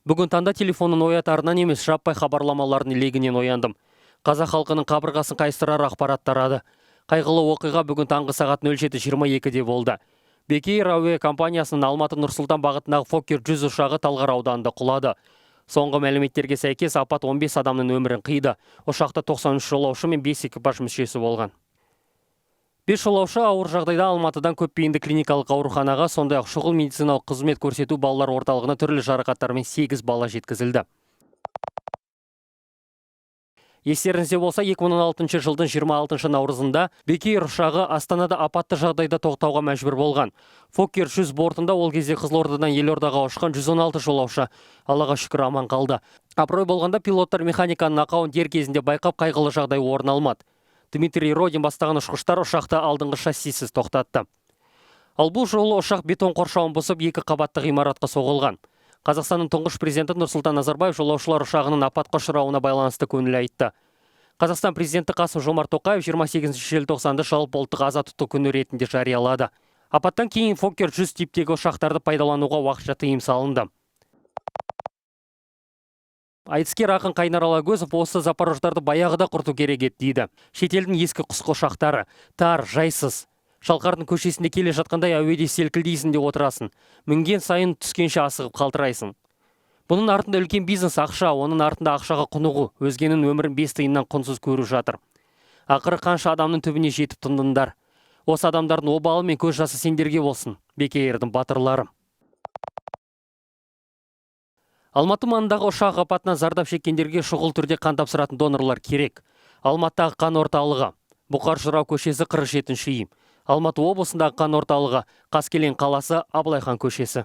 Бүгін таңда телефонның оятарынан емес, жаппай хабарламалардың легінен ояндым. Қазақ халқының қабырғасын қайыстырар ақпарат тарады. Қайғылы оқиға бүгін таңғы сағат 07:22-де болды. Бек Эйр әуе компаниясының Алматы Нұр-Сұлтан бағытындағы Фоккер 100 ұшағы Талғар ауданында құлады. Соңғы мәліметтерге сәйкес, апат 15 адамның өмірін қиды. Ұшақта 93 жолаушы мен 5 экипаж мүшесі болған. 5 жолаушы ауыр жағдайда Алматыдан көпбейінді клиникалық ауруханаға, сондай-ақ шұғыл медициналық қызмет көрсету балалар орталығына түрлі жарақаттармен 8 бала жеткізілді. Естеріңізде болса, 2016 жылдың 26 наурызында Бек Эйр ұшағы Астанада апатты жағдайда тоқтауға мәжбүр болған. Фоккер 100 бортында ол кезде Қызылордадан елордаға ұшқан 116 жолаушы Аллаға шүкір, аман қалды. Абырой болғанда, пилоттар механиканың ақауын дер кезінде байқап, қайғылы жағдай орын алмады. Дмитрий Родин бастаған ұшқыштар ұшақты алдыңғы шассисіз тоқтатты. Ал бұл жолы ұшақ бетон қоршауын бұзып, екі қабатты ғимаратқа соғылған. Қазақстанның тұңғыш президенті Нұрсұлтан Назарбаев жолаушылар ұшағының апатқа ұшырауына байланысты көңіл айтты. Қазақстан президенті Қасым Жомарт Тоқаев 28 желтоқсанды жалпы ұлттық аза тұту күні ретінде жариялады. Апаттан кейін Фоккер 100 типтегі ұшақтарды пайдалануға уақытша тыйым салынды. Айтыскер ақын Қайнар Алагөзов осы запорождарды баяғыда құрту керек еді дейді. Шетелдің ескі құсқы ұшақтары тар, жайсыз. Шалқардың көшесінде келе жатқандай әуеде селкілдейсің де отырасың. Мінген сайын түскенше асығып қалтырайсың. Бұның артында үлкен бизнес, ақша, оның артында ақшаға құнығу, өзгенің өмірін бес тиыннан құнсыз көру жатыр. Ақыры қанша адамның түбіне жетіп тындыңдар. Осы адамдардың обалы мен көз жасы сендерге болсын, Бек Эйрдің батырлары. Алматы маңындағы ұшақ апатынан зардап шеккендерге шұғыл түрде қан тапсыратын донорлар керек. Алматыдағы қан орталығы, Бұқар жырау көшесі, 47 үй. Алматы облысындағы қан орталығы, Қаскелең қаласы, Абылайхан көшесі.